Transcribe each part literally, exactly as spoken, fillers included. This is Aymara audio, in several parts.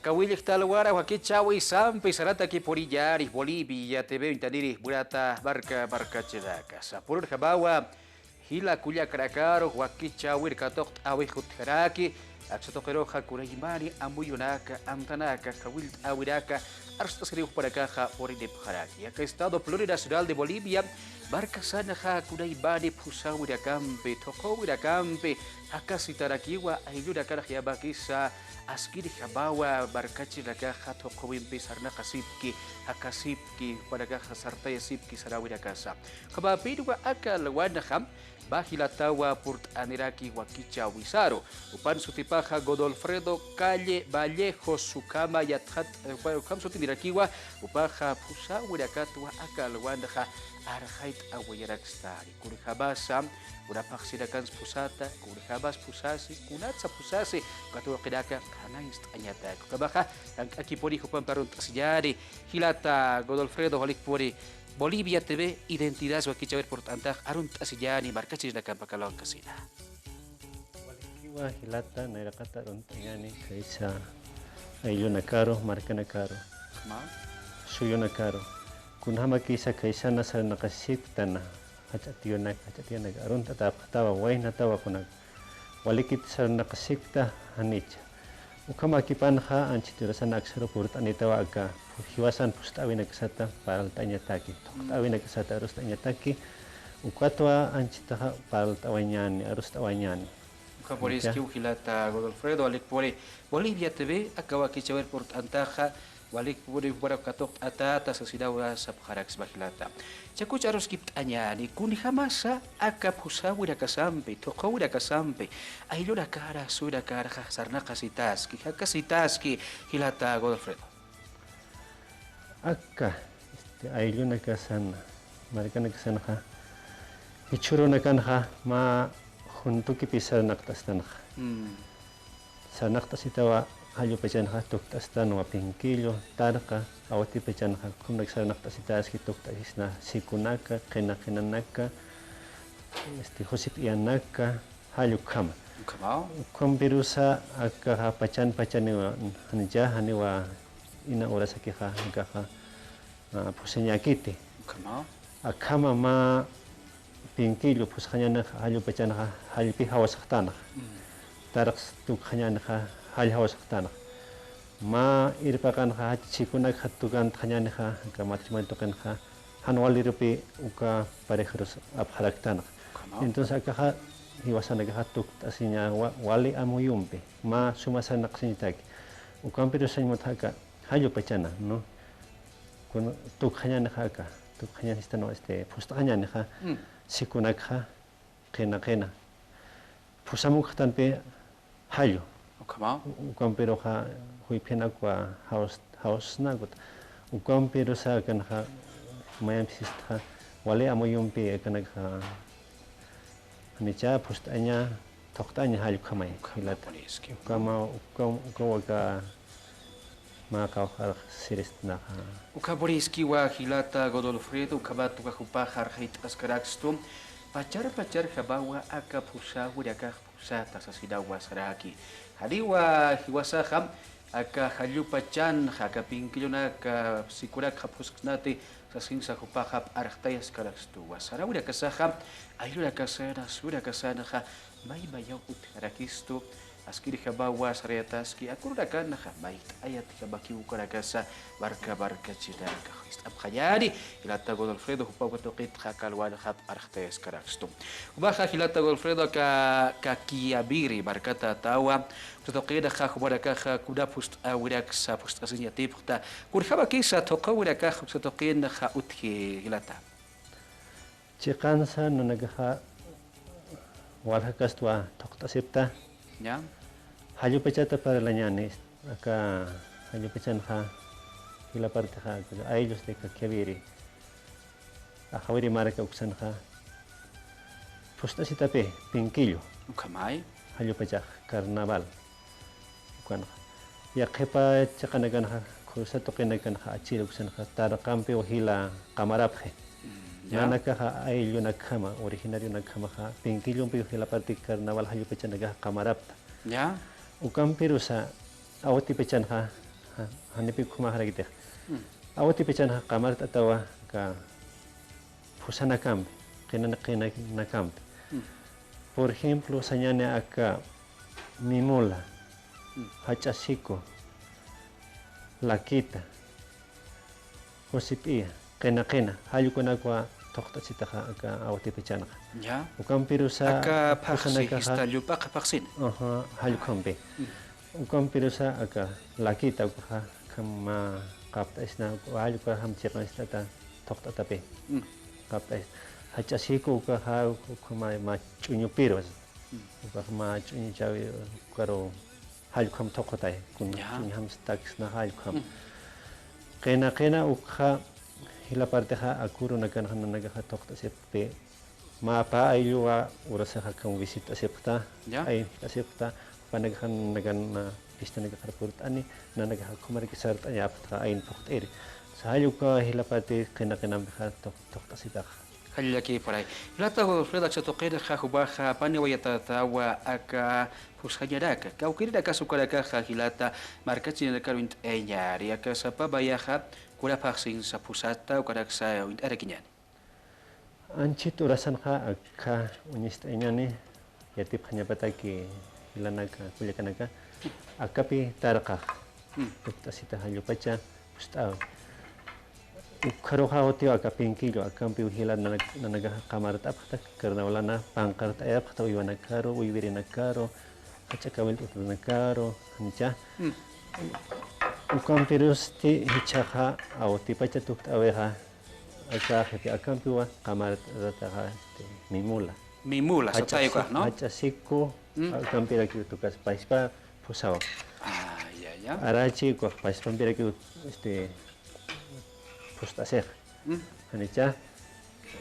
Kawillkta alwara wakichäwisampi sarantakipuniñäni Bolivia TV uñtaniri murata marka markachirinakasa. Purunjamawa jila kullakanakaru wakichäwir katuqt'äwix utjaraki, aksa tuqiruxa kunaymani amuyunaka, amtanaka, kawillt'äwinaka arst'asiriw jupanakaxa purinipxaraki. Aka Estado Plurinacional de Bolivia markasanxa kunaymani phusäwinakampi, thuqhüwinakampi jakasitarakiwa, ayllunakanx yamakisa askirjamawa markachirinakaxa thuqhüwimpi sarnaqasipki, jakasipki, jupanakaxa sartayasipki saräwinakasa. Ukhamapinwa aka alwanxa mä jilatawa purt'aniraki wakichäwisaru. Jupan sutipaxa Godolfredo Calle Vallejos, ukhama yatxat, eh, ukham sutinirakiwa, jupaxa phusäwinakatwa aka alwanxa arxayt'awayarakistani. Kunjamasa, kuna phaxsinakans phusata, kunjamas phusasi, kunatsa phusasi, uka tuqinaka qhanañcht'añataki. Ukhamaxa, llank'akipuni jupampi arunt'asiñäni, jilata Godolfredo, walikpuni Bolivia TV Identidad wakichäwir purt'antax arunt'asiñäni markachirinakampi aka alwankasina. Walikiwa jilata, nayraqata arunt'añäni khaysa ayllunakaru, markanakaru, suyunakaru. Kunjamakisa khaysana sarnaqasipktana, jach'a tiyunaka, jach'a tiyanaka, arunt'atäpxtawa, waynatawa kunak. Walikit sarnaqasipkta janicha. Ukhamakipanxa anchhit urasana aksaru purt'anitawa aka, jiwasan phust'äwinakasata parlt'añataki, thuqt'äwinakasata arust'añataki, ukatwa anchhitaxa parlt'awañäni, arust'awañäni. Ukham puriskiw jilata Godolfredo, walikpuni Bolivia TV aka wakichäwir purt'antaxa, walikpuni juparak katuqt'atäta sasinawa sapxaraksma jilata. Chakuch aruskipt'añäni, kunjamasa aka phusäwinakasampi, thuqhüwinakasampi, ayllunakara, suyunakaraxa sarnaqasitaski, jakasitaski, jilata Godolfredo. Aka, este, ayllunakasan, markanakasanxa, jichhürunakanxa mä juntukipi sarnaqt'astanxa. Mm. Sarnaqt'asitawa, jallupachanxa tukt'astanwa pinkillu, tarqa, awtipachanxa, ukhamanak sarnaqt'asitaski tukt'asisna, sikunaka, qina qinanaka, este, jusip'iyanaka, jall ukhama. Ukhama. Ukhampirusa akaxa pachan pachaniwa, janicha, janiwa ina urasakixa, akaxa, ah, phusañäkiti. Ukhama. Akhama mä pinkillu phusxañänixa, jallupachanxa, jallpi jawsaxtanxa. Mm. Tarqs tukxañänixa, jall jawsaxtanxa. Mä irpaqanxa, jach'a sikunakxa tukantxañänixa, aka matrimonio tuqinxa, jan walirupi uka parejarus apxaraktanxa. Ukhama. Entonces, akaxa jiwasanakaxa tukt'asiña wa-, wali amuyumpi, mä suma sarnaqasiñataki. Ukampirus sañ mutxa aka, jallupachana, ¿no? Kun-, tukxañänixa aka, tukxañänistanwa, este, phust'añänixa, mm, sikunakxa, qina qina. Phusamukxtanpi jallu. Ukhama. Ukampiruxa juyphinakwa jaws-, jawsnakut. Ukampirusa akanxa mayampi sistxa, wali amuyumpi akanakxa, janicha phust'aña, thuqt'aña jall ukhamay, jilata. Ukhama puriski. Ukhama, ukham-, ukhawaka mä qawqharx siristnaxa. Ukham puriskiwa jilata Godolfredo, ukhamat uka jupax arxayt'askarakstu, pachar pacharjamawa aka phusäwinakax phusata sasinawa saraki. Janiwa jiwasaxa, aka jallupachanxa, aka pinkillunaka, sikurakxa phusksnati, sasinsa jupaxa arxt'ayaskarakstuwa. Saräwinakasaxa, ayllunakasana, suyunakasanxa, may mayaw utjarakistu, askirjamawa sarayataski, aka urunakanxa mayt'ayatjamakiw ukanakasa, marka markachirinaka. Jist'apxañäni, jilata Godolfredo, jupaw uka tuqitxa aka alwanxa arxt'ayaskarakstu. Jumaxa jilata Godolfredo aka, aka Kiabiri markatätawa, uksa tuqinxa jumanakaxa kuna phust'äwiraksa phust'asiñ yatipxta, kunjamakisa thuqhäwinakax uksa tuqinxa utji jilata. Chiqansa nanakaxa walja kastwa thuqt'asipta. Ya. Jallupachata parlañäni, aka jallupachanxa, jila partixa, aka ayllus de Caquiaviri, Ajawiri marka uksanxa, phust'asitapï, pinkillu. Ukhamay. Jallupachax, carnaval. Ukanxa. Yaqhipa chiqanakanxa, khursa tuqinakanxa, achil uksanxa, tarqampiw jila qamarapxi. Mm, ya. Nanakaxa ayllunakjama, originarionakjamaxa, pinkillumpiw jila parti carnaval jallupachanakaxa qamarapta. Ya. Ukampirusa, awtipachanxa, Ja, janipi ukhamaxarakitix. Mm. Awatipachanxa qamart'atawa aka phusanakampi, qina, qinanakampi. Mm. Por ejemplo, sañani aka mimula, mm, jach'a siku, lakita, jusip'iya, qina qina, jallkunakwa thuqt'asitaxa aka awatipachanxa. Ya. Ukampirusa aka phaxsi, phusanakaxa, jista llup'aqa phaxsina. Ajá, jallkhampi. Mm. Ukampirusa aka lakita ukaxa, ukham mä qapt'asna, jallkhampi chiqanstata thuqt'atapi. Mm. Qapt'as. Jach'a siku ukaxa, ukhama mä ch'uñupiru. Mm. Ukaxa mä ch'uñuchawi, ukaru jallkham thuqt'atay, kun, ya, ch'uñjam staksna jallkham. Mm. Qina qina ukxa, jila partixa akurunakanxa nanakaxa thuqt'asipxi. Mä pä aylluwa urasaxa akham visit'asipxta, ya, aynt'asipxta, jupanakaxa nanakan, ah, fistanakaxar purt'ani, nanakaxa ukhamaraki sart'añapxta ayn phuqt'iri. Jall uka jila parti qina qinampixa thuq-, thuqt'asitaxa. Jallallaki por ahí. Jilata Godofredo, aksa tuqinxa jupaxa apaniwa yatatawa aka phusañanaka. Kawkïrinakasa ukanakaxa jilata markachirinakaru uñt'ayañäni. Aka sapa mayaxa kuna phaxsinsa phusata ukanaksa uñt'arakiñäni. Anchhit urasanxa aka uñist'ayañäni, yatipxañapataki jilanaka, kullakanaka, akapi tarqax, mm, thuqt'asita jallupacha, phust'awi. Ukxaruxa utjiwa aka pinkillu, akampiw jila nanak-, nanakaxa qamart'apxta, carnavalana panqart'ayapxta uywanakaru, uywirinakaru, jach'a kawillt'utanakaru, janicha. Mm. Ukampirusti jichhaxa awtipacha thuqt'awixa, aka jefe akampiwa qamart'ataxa, este, mimula. Mimula, jach'a satayukax, si-, ¿no? Jach'a siku, mm, akampirakiw tukas pachpa phusawa. Ah, ya, ya. Arachi ukax pachpampirakiw, este, phust'asix. Mm. Janicha,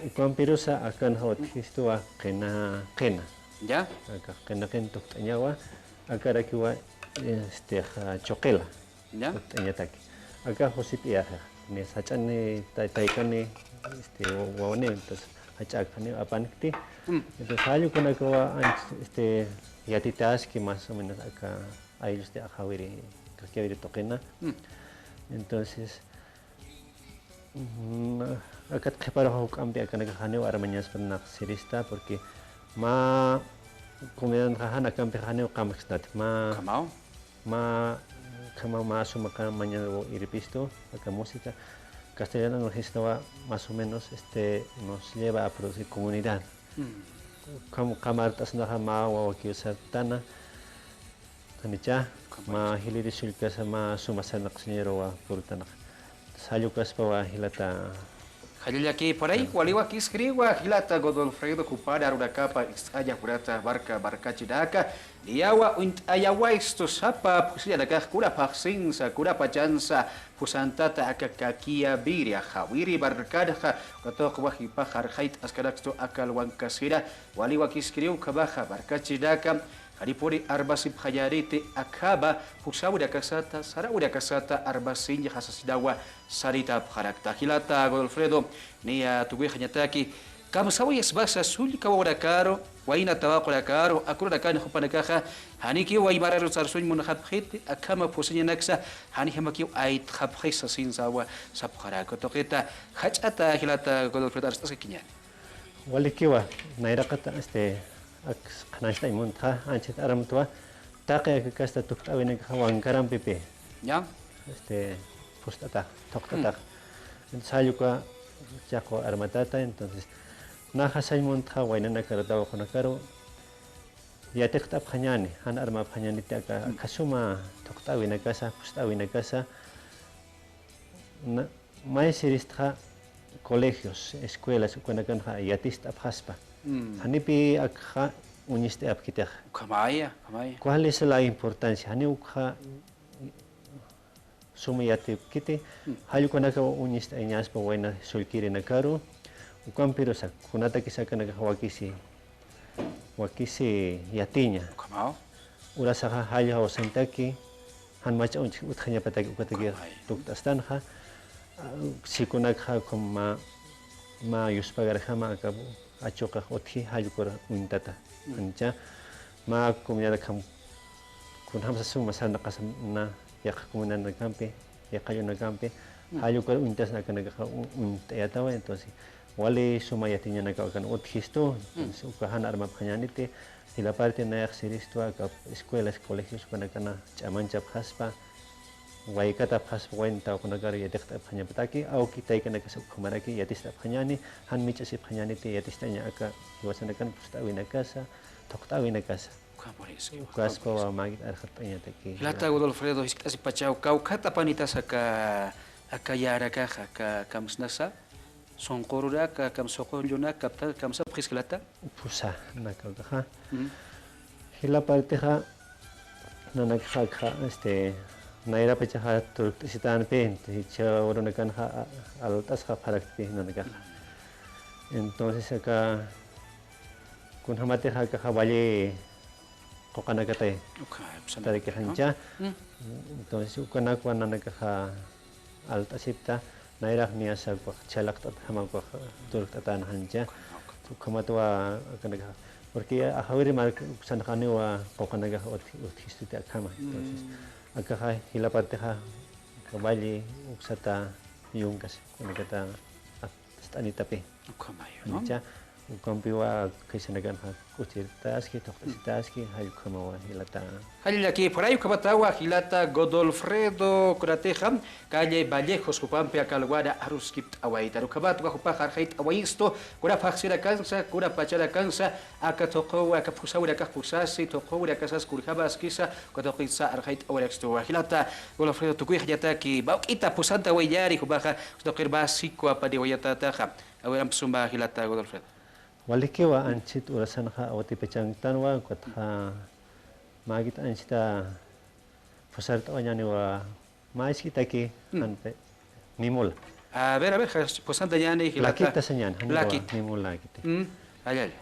ukampirusa akanxa utjistuwa qina, qina. Ya. Aka qina qina thuqt'añawa, akarakiwa, este, ja, chuqila. Ya. Thuqt'añataki. Aka jusip'iyaxa. Ni sach'ani, tay-, taykani, este, wa-, wawani, entonces, jach'a akhani apankti. Mm. Entonces, jallukunakawa, anch-, este, yatitaski más o menos aka ayllusti ajawiri, kakiawiri tuqina. Mm. Entonces, mm, akat qhiparuxa juk'ampi akanakax janiw armañaspa nax sirista, porque mä comunidadxa jan akampi janiw qamksnati, mä, ukhamaw, mä, ukhama mä suma qamañaw irpistu, aka música castellana nurjisnawa más o menos, este, nos lleva a producir comunidad. Mm. Ukham qamart'asnaxa mä wawakiw sartana, janicha, ukhama, mä jiliri sullkasa mä suma sarnaqsiñaruwa purtanaxa. Sallukaspawa jilata. Jallallaki por ahí, waliwa kiskriwa, jilata Godofredo, jupan arunakapa ist'aña jurata marka, markachinaka, niyawa uñt'ayawayistu sapa phusañanakax kuna phaxsinsa, kuna pachansa phusantata aka Kakiawiri, ajawiri markanxa, uka tuqwa jipax arxayt'askarakstu aka alwankasira, waliwa kiskriw ukhamaxa markachinaka, janipuni armasipxañäniti akhama phusawinakasata, sarawinakasata armasiñxa sasinawa saritapxarakta. Jilata Godofredo, niya tukuxañataki, kamsawayasmasa sullka wawanakaru, wayna tawaqunakaru, akurunakani jupanakaxa, janikiw aymararu sarsuñ munxapxiti, akhama phusañanaksa, janijamakiw aytxapxi sasinsawa sapxaraki. Tuqita, jach'ata jilata Godofredo arst'askakiñäni. Walikiwa, nayraqata, este, ak qhanañcht'añ muntxa, anchhit armtwa, taqi aka kasta thuqt'awinakaxa Wankarampipi. Ya. Este, phust'atax, thuqt'atax. Mm. Entonces, jalluka, chaqwa armatata, entonces, naxa sañ muntxa, waynanakaru, tawaqunakaru, yatiqt'apxañäni, jan armapxañäniti aka, mm, aka suma thuqt'awinakasa, phust'awinakasa, na, May siristxa colegios, escuelas, ukanakanxa yatist'apxaspa. Mm. Janipi akxa uñist'ayapkitix. Ukhamaya, ukhamaya. ¿Cuál es la importancia? Jani ukxa suma yatipkiti, mm, jall ukanaka uñist'ayañaspa wayna sullkirinakaru, ukampirusa, kunatakisa akanakax wakisi, wakisi yatiña. Ukhamaw. Urasaxa jall jawsantaki, jan mach'a uñch utjañapataki ukataki, ay, tukt'astanxa, ah, sikunakxa ukham mä, mä yuspagarjama aka achuqax utji jall ukar uñtata. Mm. Ancha mä comunidad akham kunjamsa suma sarnaqasna yaqha comunanakampi, yaqha llaqtanakampi, jall ukar uñtasna akanakaxa u-, uñt'ayatawa, entonces, wali suma yatiñanakaw akan utjistu, entonces, uka jan armapxañäniti, jila parte nayax siristwa aka escuelas, colegios, ukanakana ch'amanchapxaspa, waykatapxaspa, wayn tawaqunakar yatiqt'apxañapataki, awki taykanakasa ukhamaraki yatist'apxañäni, jan mich'asipxañäniti, yatist'aña aka jiwasanakan pust'äwinakasa, thuqt'äwinakasa. Ukaspawa mäkit arxat'añataki. Jilata Godolfredo, jisk'asipachaw, kawkhat apanitas aka, aka yärakaxa, aka kamsnasa, sunqüruraka, kamsuqullunak, kamta-, kamsapxis jilata? Phusa, nanakaxa. Jila partixa, nanakaxa, este, nayrapachaxa turkt'asitänpi, jichha urunakanxa, a-, alt'asxa pharakti nanakaxa. Entonces, aka, kunjamatixa akaxa valle quqanakatay. Ukha, phusanakatay, ¿no? Tarikixa ancha. Entonces, ukanakwa nanakaxa alt'asipta, nayrax niyasa ukax chhalaqt'atjama ukax turkt'atänxa ancha. Ukhamatwa akanakaxa. Porque ajawiri mark uksanxa janiwa quqanakax ut-, utjistuti akhama. Entonces, akaxa jila partixa, aka valle uksata yunkas, ukanakata at-, st'anitapi. Ukhamayu, ¿no? Ancha, ukampiwa khaysanakanxa k'uchirtaski, thuqt'asitaski, jall ukhamawa jilata. Jallallaki, phuray ukhamatawa jilata Godolfredo, kunatixa, calle Vallejos jupampi aka alwana aruskipt'awaytan. Ukhamatwa jupax arxayt'awayistu, kuna phaxsirakansa, kuna pacharakansa, aka thuquw, aka phusawinakax phusasi, thuquwinakasas kunjamaskisa, uka tuqitsa arxayt'awayrakstuwa. Jilata Godolfredo, tukuyxañataki, mä juk'ita phusantawayñäni, jumaxa, tuqir mä siku apaniwayatätaxa. A ver, amp suma jilata Godolfredo. Walikiwa, anchhit urasanxa awatipachanktanwa, ukatxa mäkit anchhita phusart'awañäniwa, mä jisk'itaki, janpe, nimula. A ver, a ver, phusantawayñäni jilata. Lakita sañäni, janiwa, nimula lakiti. Jallalla.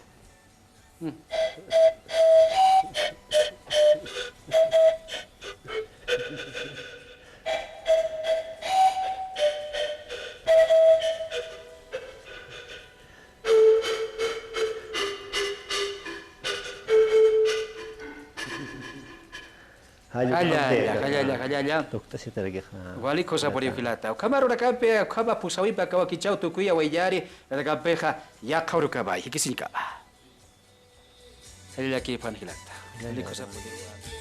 Jallalla, jallalla, jallalla. Tukt'asitarakixa. Wali kusapuniw jilata. Ukhama urunakampi, ukhama phusawimpi aka wakichäw tukuyawayñäni, urunakampixa, yaqha urukamay, jikisiñkama. Jallallakipxan jilata. Wali kusapuniw.